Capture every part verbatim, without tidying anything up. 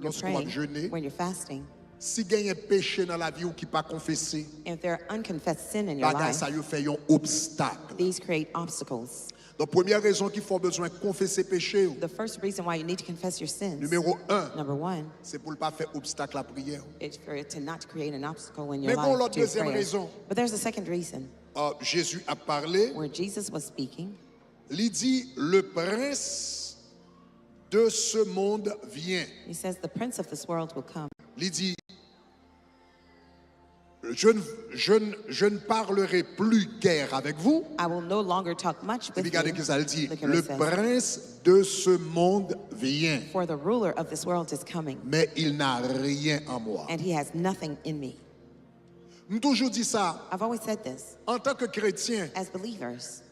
lòske w ap pray, jene, when you're fasting, si genyen peche nan lavi w ki pa konfese, if there are unconfessed sin in your bagay life, sa yo fè yon obstak. These create obstacles. Donk, premyè rezon ki fè w bezwen konfese peche w, The first reason why you need to confess your sins, nimewo en, number one, se pou l pa fè obstak lapriyè w. is for it to not create an obstacle in your Men gon life lòt to your dezyèm prayers. Rezon. But there's a second reason. Euh, Jezi ap pale, Where Jesus was speaking, li di, le prince de ce monde vient. He says, "The prince of this world will come." Li di, je ne, je ne, je ne parlerai plus guère avec vous. I will no longer talk much with Epi gade you. ki sa l di, Look at what le it says. Prince de ce monde vient, For the ruler of this world is coming, mais il n'a rien en moi. And he has nothing in me. M toujou di sa, I've always said this. Antan ke kretyen, As believers,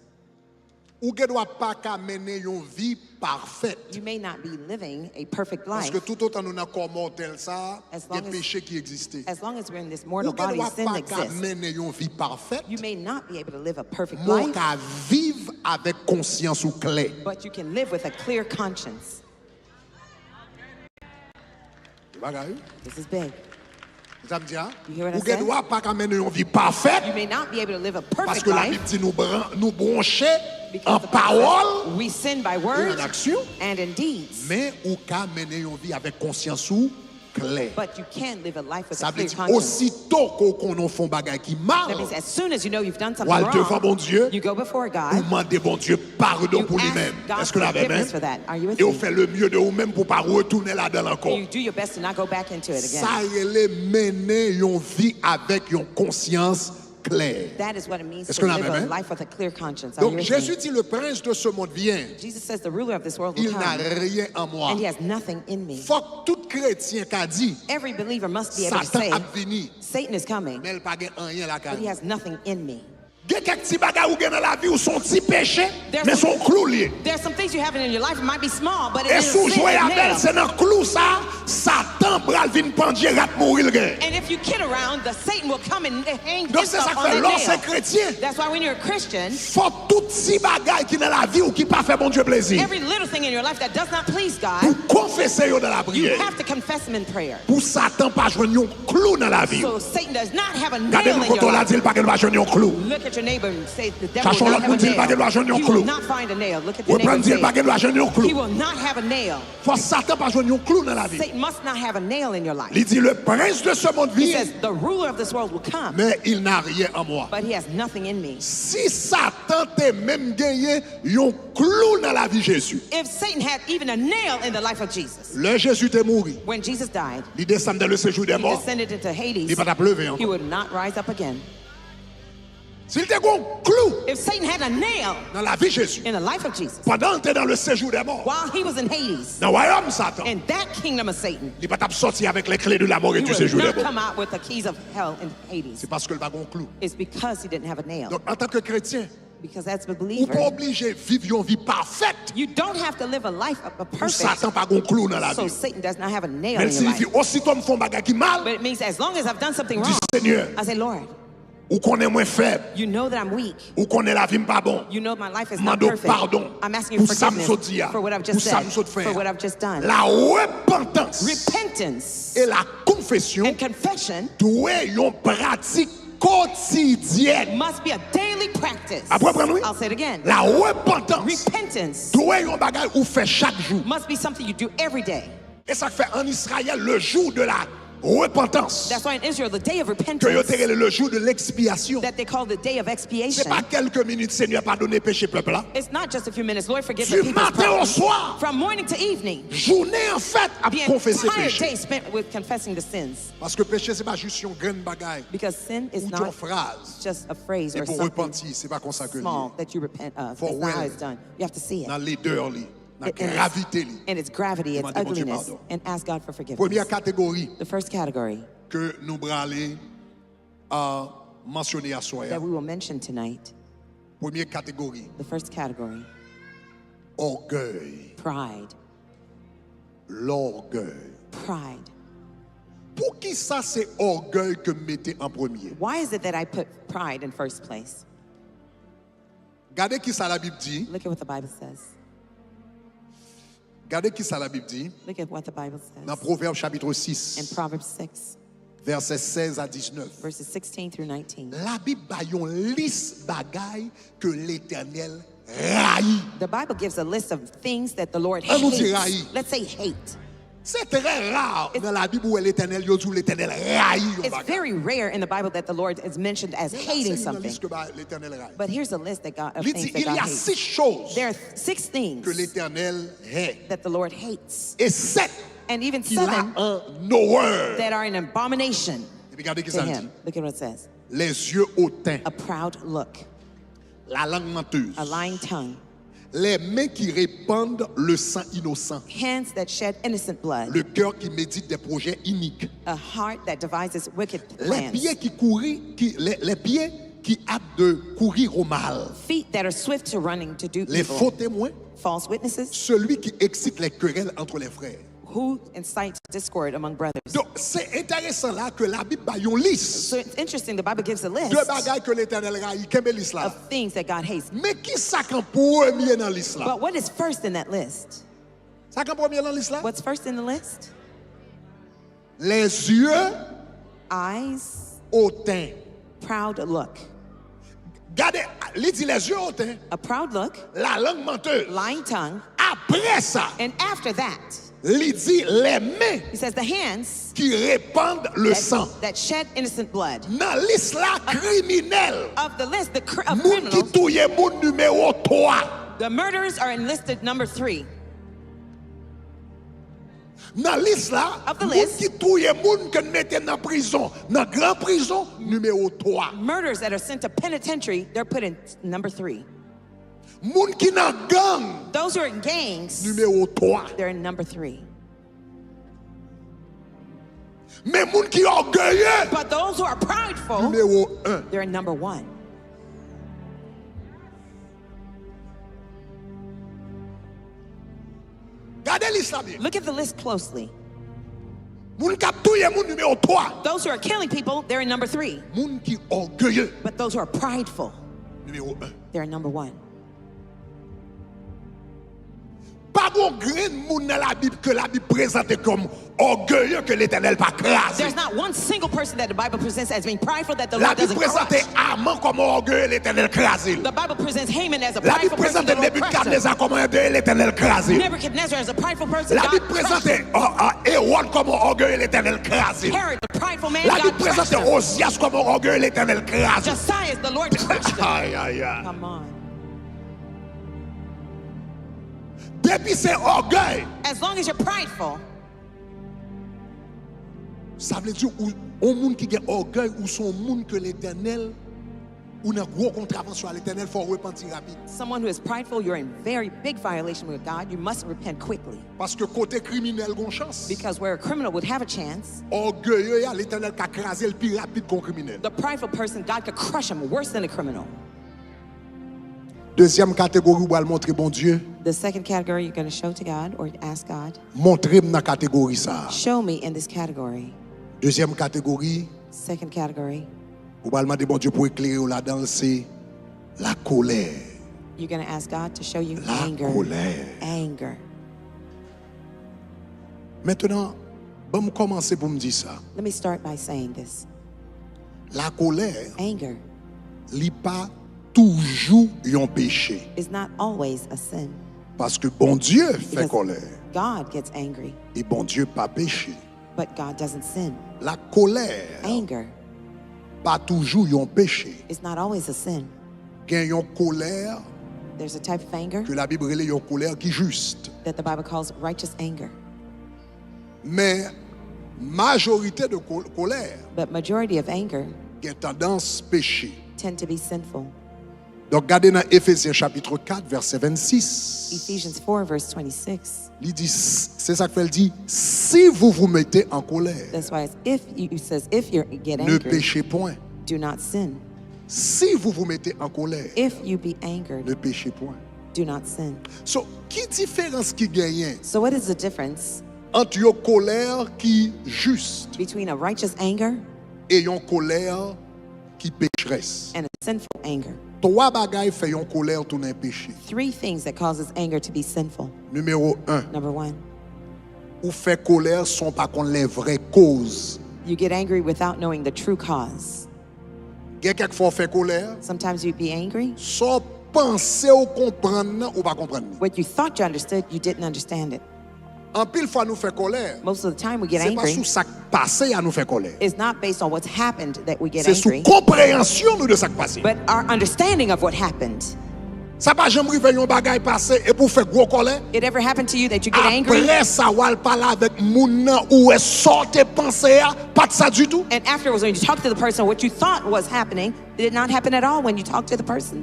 ou gen dwa pa ka mennen yon vi pafèt. You may not be living a perfect life. Paske toutotan nou nan kò mòtèl sa a, As gen long as- peche ki egziste. As long as we're in this Ou mortal gen body, dwa sin pa ka exists. Mennen yon vi pafèt, You may not be able to live a perfect men w life, ka viv avèk konsyans ou klè. But you can live with a clear conscience. Bagay, wi. This is big. Sa m di a? You hear what I Ou gen said? Dwa pa ka mennen yon vi pafèt, You may not be able to live a perfect paske Labib life di nou, bran, nou bwonche because an the Bible pawòl, says we sin by e words an aksyon, and in deeds. Men ou ka mennen yon vi avèk konsyans ou klè. But you can live a life with a Sa vle clear di, conscience. Osito ke w konnen w fè yon bagay ki mal, That means as soon as you know you've done w something al devan wrong, Bondye, you go before ou God, mande Bondye padon you pou li ask menm. God Èske n avè m? Forgiveness for that. Are you with E w me? Fè le mieux de ou menm pou w pa retounen ladan l ankò. And you do your best to not go back into it again. Sa rele mennen yon vi avèk yon konsyans klè. That is what it means Èske to n live avè a m? Life with a clear conscience. Are you Donk, with Jezi me? Di, le prince de ce monde vient. Jesus says the ruler of this world will Il n'a come, Rien en moi. And he has nothing in me. Fòk tout kretyen ka di, Every believer must be able to Satan say, ap vini, Satan is coming, men l pa gen anyen lakay but he li. Has nothing in me. Gen kèk ti bagay ou gen nan lavi w, se yon ti peche, There's men se yon klou li ye. There's some things you have in your life, it might be small, but it E is a si w sin jwe and avè l, nail. Se nan klou sa, Satan pral vin pandye rat mouri l gen. And if you kid around, the Satan will come and hang Donk, se sa himself k on fè that lè w se nail. Kretyen, That's why when you're a Christian, fò tout ti bagay ki nan lavi w ki pa fè Bondye plezi, every little thing in your life that does not please God, pou konfese yo nan you lapriyè. Have to confess them in prayer. Pou Satan pa jwenn yon klou nan lavi w. So Satan does not have a Gade nail moun in kote your w la, life. Di l pa gen dwa jwenn yon klou. Look at your neighbor and say, "The devil Chache will yon not lòt have moun, a Di l pa gen dwa nail." Jwenn yon You klou. Will not find a nail. Look at your neighbor Reprann, and Di l pa say, gen dwa jwenn yon "He klou. Will not have a nail." Fò Satan pa jwenn yon klou nan lavi. Satan must not have a nail in your life. Li di, le prince de ce monde He vient, says, "The ruler of this world will come, mais il n'a rien en moi. But he has nothing in me." Si Satan te menm genyen yon klou nan lavi Jezi, If Satan had even a nail in the life of Jesus, lè Jezi te mouri, when Jesus died, li desann dans le séjour des he morts, descended into Hades. Li pa t ap leve He ankò. Would not rise up again. Si l te gen yon klou If Satan had a nail nan lavi Jezi, in the life of Jesus, pandan l te dans le séjour des morts, while he was in Hades, nan wayòm Satan, in that kingdom of Satan, li pa t ap sòti avèk les clés de la mort et he du would séjour des not morts. Come out with the keys of hell and Hades. Se paske l pa gen yon klou. It's because he didn't have a nail. Donk, antan ke kretyen, Because as a ou believer, pa oblije viv yon vi pafèt you don't have to live a life of a pou perfect, Satan pa gen yon klou nan lavi so w. Satan does not Have a nail Men in l your life. Siyifi, osito m fè yon bagay ki mal, But it means as long as I've done something di, wrong, Seigneur, I say, "Lord, ou konnen mwen fèb, you know that I'm weak. Ou konnen lavi m pa bon. You know my life is Mande not w perfect. Padon I'm asking you pou sa m sot forgiveness di a, for what I've pou just sa said, m sot fè for a. What I've just done." La repentance Repentance et la confession and confession dwe yon pratik kotidyèn. Must be a daily practice. Ap reprann, wi. I'll say it again. La repentance Repentance dwe yon bagay ou fè chak jou. Must be something you do every day. E sa k fè an Izrayèl, le jour de la repentance, That's why in Israel, the day of ke yo repentance, te rele le jour de l'expiation. That they call the day of Se expiation, pa kèlke minit Seigneur padone peche pèp la. It's not just a few minutes. Lord, forgive the Du people's matin au problems. Soir, From morning to evening, jounen an fèt ap the konfese entire peche. Day spent with confessing the sins. Paske peche se pa jis yon grenn bagay. Because sin is Ou di yon not fraz just a phrase or epi w something repanti, se pa konsa ke li ye. Small that you repent of. Fò That's w not wè how l it's done. You have to see it. Nan ledè li, nan It- and it's- gravite li. And its gravity, E its mande Bondye ugliness, padon. And ask God for forgiveness. Premyè kategori The first category ke nou prale uh, mansyone aswè a. That we will mention tonight, Premye kategori, the first category, ògèy, pride. Lògèy. Pride. Poukisa se ògèy ke m mete an premye? Why is it that I put pride in first place? Gade ki sa Labib di. Look at what the Bible says. Gade ki sa Labib di Look at what the Bible says nan Pwovèb chapit in sis, Proverbs six, vèsè sèz a diznèf. Verses sixteen through nineteen. Labib ba yon lis bagay ke Letènèl rayi. The Bible gives a list of things that the Lord An nou di hates. Rayi. Let's say hate. Se trè ra nan Labib ou wè Letènèl, yo di w Letènèl rayi yon It's bagay. Very rare in the Bible that the Lord is mentioned as Men la, hating se yon something. Lis ke ba- Letènèl rayi. But here's a list that God, of Li things di, that il God y a hates. Six choses There are six things ke Letènèl hè. That the Lord hates. E sèt And even qu'il a seven en horreur. That are an abomination Epi gade ki to sa l di. Him. Look at what it says. Les yeux hautains, A proud look, la langue menteuse, a lying tongue, les mains qui répandent le sang innocent, hands that shed innocent blood, le cœur qui médite des projets iniques, a heart that devises wicked les plans, pieds qui courent, qui, les, les pieds qui hâtent de courir au mal, feet that are swift to running to do les evil, faux témoins, false witnesses, celui qui excite les querelles entre les frères. Who incites discord among brothers. Donk, se enteresan la ke Labib ba yon lis So it's interesting, the Bible gives a de list bagay ke Letènèl rayi. Kenbe lis la. Of things that God hates. Men ki sa k an premye nan lis la? But what is first in that list? Sa k an premye nan lis la? What's first in the list? Les yeux Eyes, hautains. Proud look. Gade, li di les yeux hautains, A proud look, la langue menteuse. Lying tongue, Apre sa, and after that, li di les mains he says the hands qui répandent le sang. That, that shed innocent blood. Nan lis la, kriminèl, Of the list, the cr- of moun ki criminals, touye moun nimewo twa. The murderers are enlisted number three. Nan lis la, Of the moun list. Ki touye moun ke n mete nan prizon, nan gran prizon, nimewo twa. Murders that are sent to penitentiary, they're put in number three. Moun ki nan gang, Those who are in gangs, nimewo twa. They're in number three. Men moun ki ògeye, But those who are prideful, nimewo en. They're in number one. Gade lis la byen. Look at the list closely. Moun k ap touye moun, nimewo twa. Those who are killing people, they're in number three. Moun ki ògeye, But those who are prideful, nimewo en. They're in number one. Pa gon grenn moun nan Labib ke Labib prezante kòm ògeye ke Letènèl pa kraze. There's not one single person that the Bible presents as being prideful that the Lord Labib doesn't prezante crush. Aman kòm ògeye, Letènèl kraze l. The Bible presents Haman as a Labib prideful person, the prezante Lord crushed him. Nebikadneza kòm ògeye, Letènèl kraze l. Nebuchadnezzar as a prideful person, God Labib crushed prezante him. Ewòd kòm ògeye, Letènèl kraze l. Herod, the prideful man, Labib God crushed prezante him. Ozyas kòm ògeye, Letènèl kraze l. Josiah, the Lord crushed him. Ay, ay, ay. Come on. Depi se ògèy, As long as you're prideful, sa vle di ou, yon moun ki gen ògèy, ou se yon moun ke Letènèl, ou nan gwo kontravansyon a Letènèl, fò w repanti rapid. Someone who is prideful, you're in very big violation with God. You must repent quickly. Paske kote kriminèl gon chans. Because where a criminal would have a chance, Ògeye a, Letènèl ka kraze l pi rapid kon kriminèl. The prideful person, God could crush him worse than a criminal. Dezyèm kategori ou pral montre Bondye, The second category you're going to show to God or ask God, montre m nan kategori sa a. Show me in this category. Dezyèm kategori, Second category, ou pral mande Bondye pou eklere w ladan l, se lakolè. You're going to ask God to show you La anger. Colère. Anger. Mentnan, ban m kòmanse pou m di sa. Let me start by saying this. Lakolè, Anger li pa toujou yon peche. Is not always a sin. Paske Bondye fè Because kòlè. God gets angry, E Bondye pa peche. But God doesn't sin. Lakolè Anger pa toujou yon peche. Is not always a sin. Gen yon kolè There's a type of anger ke Labib rele yon kolè ki jis. That the Bible calls righteous anger. Men majorite de kol- kolè But majority of anger gen tandans peche. Tend to be sinful. Donk gade nan Efezyen chapit kat vèsè vennsis. Ephesians four, verse twenty-six. Li di, s- se sa k fè l di, si vous vous mettez en colère, That's why it's if you, it says, if you get ne angry, péchez point. Do not sin. Si vous vous mettez en colère, If you be angered, ne péchez point. Do not sin. So, ki diferans ki genyen So, what is the difference ant yon kolè ki jis between a righteous anger e yon kolè ki pecherès? And a sinful anger? Twa bagay fè yon kolè tounen peche. Three things that causes anger to be sinful. Nimewo en, Number one, ou fè kolè san w pa konn lè vrè koz. you get angry without knowing the true cause. Gen kèk fwa w fè kolè, Sometimes you be angry. Sa w panse w konprann nan, ou pa konprann li. What you thought you understood, you didn't understand it. Anpil fwa nou fè kolè, Most of the time we get se pa angry. Sou sa k pase a nou fè kolè. It's not based on what's happened that we get Se sou angry, konpreyansyon nou de sa k pase. But our understanding of what happened. Sa pa janm rive yon bagay pase epi w fè gwo kolè. It ever happened to you that you get angry? Apre sa, w al pale avèk moun nan, ou wè sa w te panse a, pa t sa ditou. And afterwards, when you talk to the person, what you thought was happening did not happen at all when you talk to the person.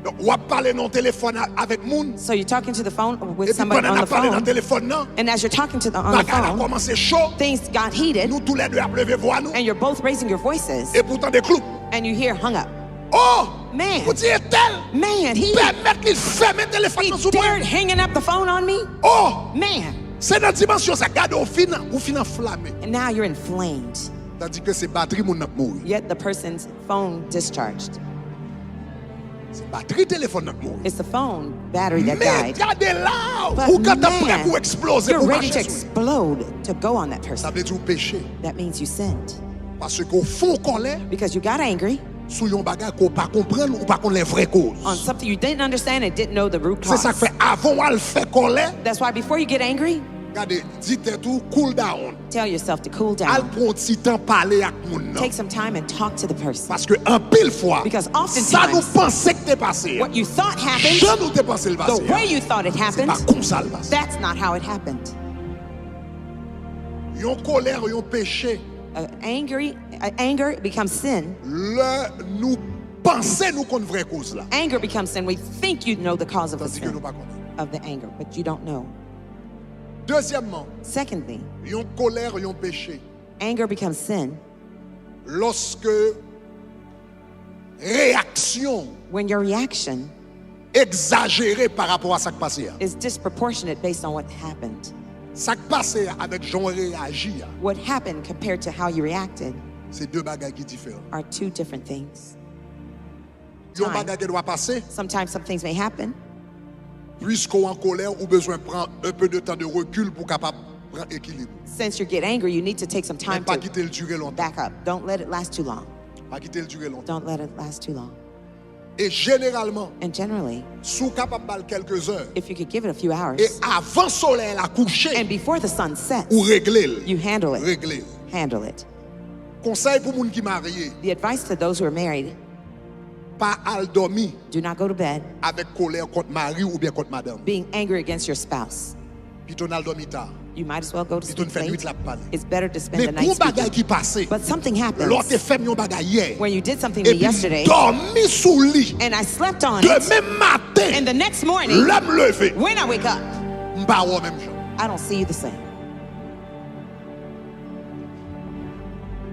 Donk, w ap pale nan telefòn a- avèk moun. So you're talking to the phone with Epi somebody pandan on n the ap pale nan phone, telefòn nan, and as you're talking to the on the bagay la phone, kòmanse cho. Things got heated, Nou toulède ap leve vwa nou. And you're both raising your voices, Epi w tande kloup. And you hear hung up. Oh! Man. Ou di entèl. Man, he, Pèmèt li fèmen telefòn he nan sou mwen. Dared hanging up the phone on me. Oh! Man. Se nan dimansyon sa, gade, ou fin, ou fin anflame. And now you're inflamed. Tandike se batri moun nan k mouri. Yet the person's phone discharged. Se batri telefòn nan k mouri. It's the phone battery that Men died. Gade la, But ou gentan prè man, pou w eksploze you're pou ready to mache sou. Explode to go on that Sa person. Vle di ou peche. That means you sinned. Paske w fè w kolè Because you got angry sou yon bagay ke w pa konprann, ou pa konn lè vrè koz. On something you didn't understand and didn't know the root Se sa k cause. Fè avan w al fè kolè, That's why before you get angry, gade, di tèt ou cool down. Tell yourself to cool down. Al pran yon ti tan pale ak moun nan. Take some time and talk to the person. Paske anpil fwa, Because oftentimes, sa nou panse k te pase a, what you thought happened, jan nou te panse l the pase a, way you thought it se pa happened, konsa l pase. That's not how it happened. Yon kolè, yon peche, Uh, angry, uh, anger becomes sin lè nou panse nou konn vrè koz la. Anger becomes sin. We think you know the cause of the Tandike nou sin, pa konnen. Of the anger, but you don't know. Dezyèmman, Secondly, yon kolè, yon peche, anger becomes sin lòske reyaksyon when your reaction egzajere pa rapò a sa k pase a. Is disproportionate based on what happened. Sa k pase a avèk jan w reyaji a, What happened compared to how you reacted se de bagay ki diferan. Are two different things. Yon Time. Bagay gen dwa pase, Sometimes some things may happen. Piske w an kolè, ou bezwen pran un peu de temps de recul pou w kapab pran ekilib. Since you get angry, you need to take some Men time pa to kite l dire lontan. Back up. Don't let it last too long. Pa kite l dire lontan. Don't let it last too long. E jeneralman, And generally, si w kapab ba l kèlke zè, if you could give it a few hours, e avan solèy la kouche, and before the sun sets, ou regle l. You handle it. Regle l. Handle it. Konsèy pou moun ki marye, The advice to those who are married, pa al dòmi do not go to bed avèk kolè kont mari w oubyen kont madanm. Being angry against your spouse. Pito n al dòmi ta. You might as well go to Pito n sleep fè nwit late. La ap pale. It's better to spend the Men gon night bagay speaking. Ki pase, But something happens. Lè w te fè m yon bagay yè, When you did something to me epi m yesterday, dòmi sou li. And I slept on it, Demen maten, and the next morning, Lè m leve, When I wake up, m pa wè w menm jan. I don't see you the same.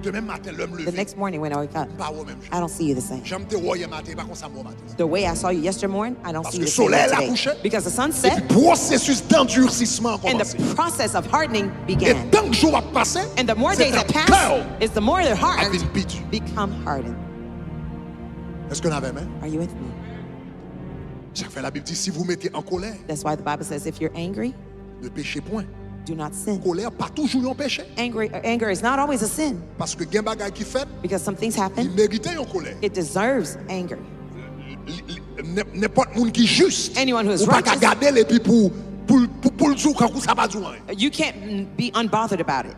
Demen maten, lè m leve, The next morning when I wake up, M pa wè w menm jan. I don't see you the same. Jan m te wè w yè maten, e pa konsa m wè w maten. The way I saw you yesterday morning, I don't see Paske you the same solèy la today. Kouche, Because the sun epi set, pwosesis dandurcisman an And kòmanse. The process of hardening E began. Tan k jou ap pase, And the more se days tan that kè w pass, is the more their ap hearts vin pi di. Become hardened. Èske n avè m? Are you with me? Sa k fè Labib di, si vous mettez en colère, That's why the Bible says if you're angry, ne péchez point. Do not sin. Kolè pa toujou yon peche. Angry, anger is not always a sin. Paske gen bagay ki fèt, Because some things li happen, merite yon kolè. It deserves anger. Li- li- nen- Nenpòt moun ki jis, Anyone who is ou pa ka righteous. Gade l epi pou, pou, pou, pou l di w kankou sa pa di w anyen. You can't mm, be unbothered about it.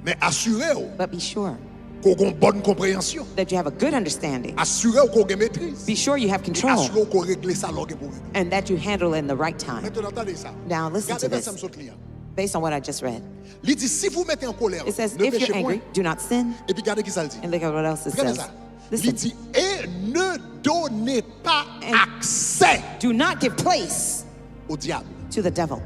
Men asire w But be sure ke w gen yon bòn konpreyansyon. That you have a good understanding. Asire w ke w gen metriz. Be sure you have E control. Asire w ke w regle sa lè w gen pou regle. And that you handle in the right time. Mentnan, tande sa. Now listen Gade to vèsè m this. Sot li an. Based on what I just read. Li di, si vous mettez en colère, It says, ne if you're péchez point. Angry, do not sin. Epi gade ki sa l di. And look at what else it Gade says. Sa. Li Listen. Di, et ne donnez pas And accès Do not give place au diable. To the devil.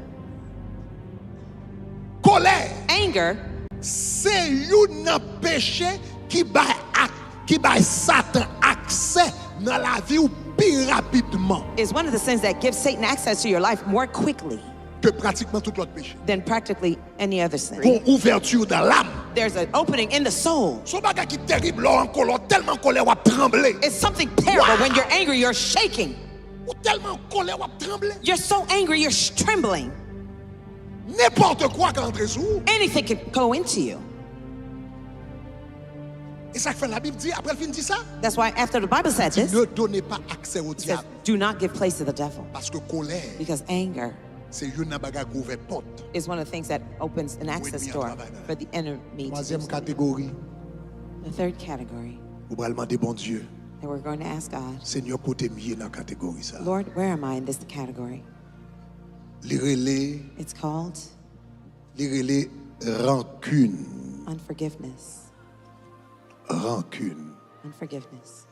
Kolè, Anger se youn nan peche ki bay ak, ki bay Satan aksè nan lavi w pi rapidman. Is one of the sins that gives Satan access to your life more quickly. ke pratikman tout lòt peche. Than practically any other sin. Gon ouvèti nan lam. There's an opening in the soul. Se yon bagay ki terib lè w an kòlè, w tèlman an kòlè w ap tranble. It's something terrible. When you're angry, you're shaking. Ou tèlman an kòlè w ap tranble. You're so angry, you're sh- trembling. Nenpòt kwa ka antre sou ou. Anything can go into you. E sa k fè Labib di, apre l fin di sa, That's why after the Bible said this, ne donnez pas accès au diable. Says, "Do not give place to the devil." Paske kòlè, because anger se youn nan bagay ki ouvè pòt is one of the things that opens an access door for the enemy to do something. Twazyèm kategori. The third category. Ou pral mande Bondye, that we're going to ask God, Senyè, kote m ye nan kategori sa? Lord, where am I in this category? Li rele, it's called, li rele rankin. Unforgiveness. Rankin. Unforgiveness.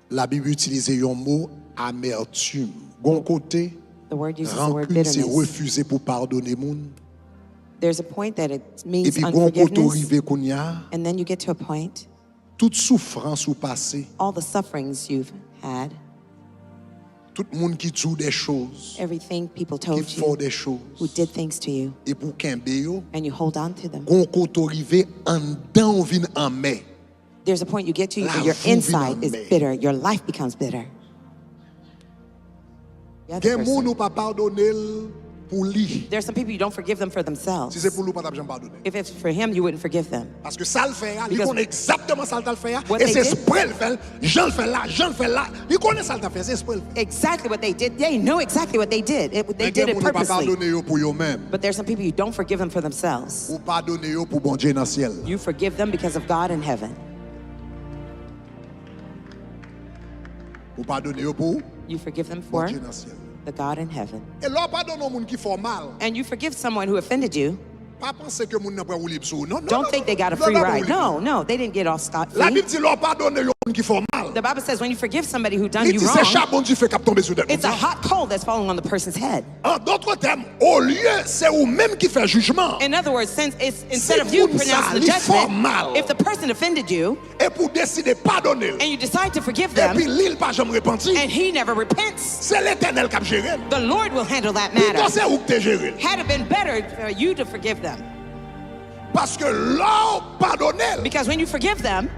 Labib itilize yon mo, amètim. Gon kote, the word uses the word rankin se bitterness. Refize pou padone moun. There's a point that it means unforgiveness. Epi gon kote ou rive kounye a, and then you get to a point, tout soufrans ou pase, all the sufferings you've had, tout moun ki di w de choz, everything people told you, ki fè w de choz, who did things to you, epi w kenbe yo, and you hold on to them. Gon kote w rive, anndan w vin anmè. There's a point you get to where your inside is bitter, your life becomes bitter. The other person. Gen moun ou pa padone l pou li. There's some people you don't forgive them for themselves. Si se pou li, ou pa t ap janm padone. If it's for him, you wouldn't forgive them. Paske sa l fè a, li konn egzakteman sa l t al fè a, e se espre l fè l, jan l fè l la, jan l fè l la, li konnen sa l t ap fè, se espre l fè. Exactly what they did. They know exactly what they did. It, they did it purposely. Men gen moun ou pa padone yo pou yo menm. But there's some people you don't forgive them for themselves. Ou padone yo pou Bondye nan syèl la. You forgive them because of God in heaven. Ou padone yo pou Bondye nan syèl la. You forgive them for the God in heaven. E lè w padone yon moun ki fè w mal, and you forgive someone who offended you, pa panse ke moun nan pran woulib sou ou. Non, non, non, non. Don't think they got a free ride. No, no, they didn't get off scot-free. Labib di lè w padone yon moun ki fè w mal, the Bible says when you forgive somebody who done you wrong, li di se chabon dife k ap tonbe sou tèt moun sa. It's a hot coal that's falling on the person's head. An dòt tèm, olye se ou menm ki fè jijman, in other words, since it's, instead of you pronouncing the judgment, if the person offended you, e pou w deside padone l, and you decide to forgive them, epi li, li pa janm repanti, and he never repents, se Letènèl k ap jere l. The Lord will handle that matter. Pito se ou k te jere l. Had it been better for you to forgive them. Paske lè w padone l, because when you forgive them,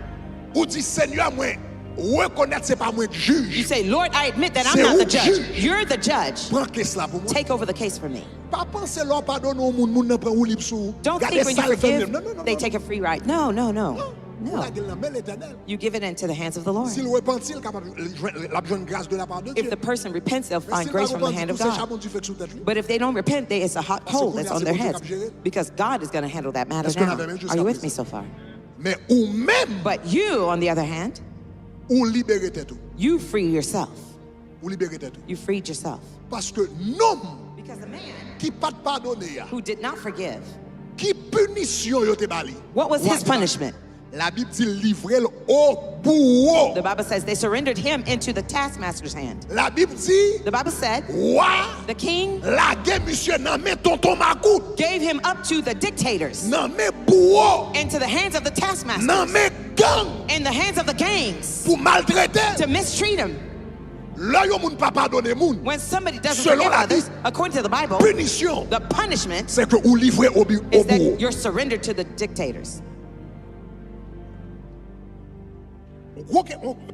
ou di, Senyè, mwen rekonèt se pa mwen k jij. You say, Lord, I admit that I'm not the judge. Se ou k jij. You're the judge. Pran kes la pou mwen. Take over the case for me. Pa panse lè w padone yon moun, moun nan pran woulib sou ou. Don't think when you forgive, they take a free ride. Gade sa l fè menm. Non, non, non, non. Non. Non. Ou lage l nan men Letènèl. You give it into the hands of the Lord. Si l repanti, l kapab jwenn, l ap jwenn gras de la part de Dieu. If the person repents, they'll find grace from the hand of God. Men si l pa repanti, tout se chabon dife k sou tèt li. But if they don't repent, they, it's a hot coal that's on their heads. Paske kounye a se Bondye k ap jere l. Because God is gonna handle that matter now. Èske n avè m jiska prezan? Are you with me so far? Men ou menm, but you, on the other hand, ou libere tèt ou. You free yourself. Ou libere tèt ou. You freed yourself. Paske nonm, because the man, ki pa t padone a, who did not forgive, ki pinisyon yo te ba li? What was his punishment? Wa te ba li. Labib di l livre l o bouwo. The Bible says they surrendered him into the taskmaster's hand. Labib di, the Bible said, wa, the king, lage misye nan men tonton makout, gave him up to the dictators, nan men bouwo, into the hands of the taskmasters, nan men gang, in the hands of the gangs, pou maltrete l, to mistreat him. Lè yon moun pa padone moun, when somebody doesn't forgive others, selon Labib, according to the Bible, pinisyon, the punishment, se ke ou livre o bi-, o bouwo. Is that you're surrendered to the dictators.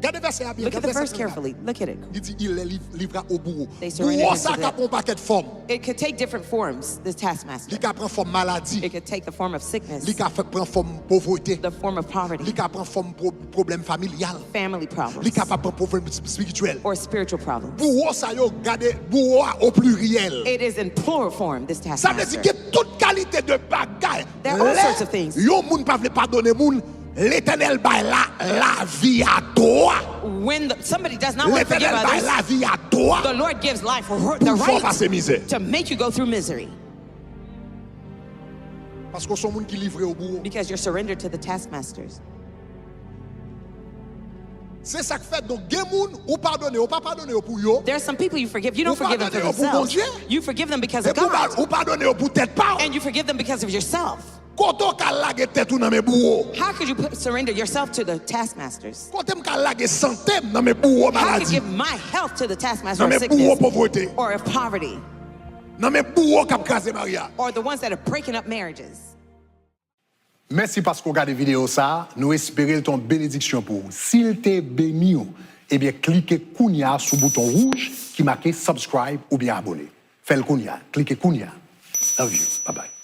Gade vèsè a byen. Look at the verse carefully. Look at it. Li di, il les liv-, livra au bourreau. They surrendered him to the, bouwo sa ka pran yon pakèt fòm. It could take different forms, this taskmaster. Li ka pran fòm maladi. It could take the form of sickness. Li ka fè, pran fòm povrete. The form of poverty. Li ka pran fòm pwo-, pwoblèm familyal. Family problems. Li kapab pran pwoblèm sp-, espirityèl. Or spiritual problems. Bouwo sa yo, gade, bouwo a o pliryèl. It is in plural form, this taskmaster. Sa vle di gen tout kalite de bagay. There are all sorts of things. Lè yon moun pa vle padone moun, Letènèl bay la, lavi a dwa. When the, somebody does not want to forgive others, Letènèl bay lavi a dwa, the Lord gives life r-, the right, pou w fè w pase mizè, to make you go through misery. Paske w se yon moun ki livre o bouwo. Because you're surrendered to the taskmasters. Se sa k fè, donk, gen moun, ou padone, ou pa padone yo pou yo. There are some people you forgive, you don't forgive them for themselves. Ou padone yo pou Bondye. You forgive them because of God. Epi ou pa-, ou padone yo pou tèt pa w. And you forgive them because of yourself. Kote w ka lage tèt ou nan men bouwo? How could you put, surrender yourself to the taskmasters? Kote m ka lage sante m nan men bouwo How could I maladi? Give my health to the taskmaster Nan of men bouwo sickness povrete? Or of poverty Nan men bouwo k ap kraze marya? Or the ones that are breaking up marriages? Mèsi paske w gade videyo sa a. Nou espere l te yon benediksyon pou ou. Si l te beni w, ebyen klike kounye a sou bouton wouj ki make subscribe oubyen abone. Fè l kounye a. Klike kounye a. Love you. Bye bye.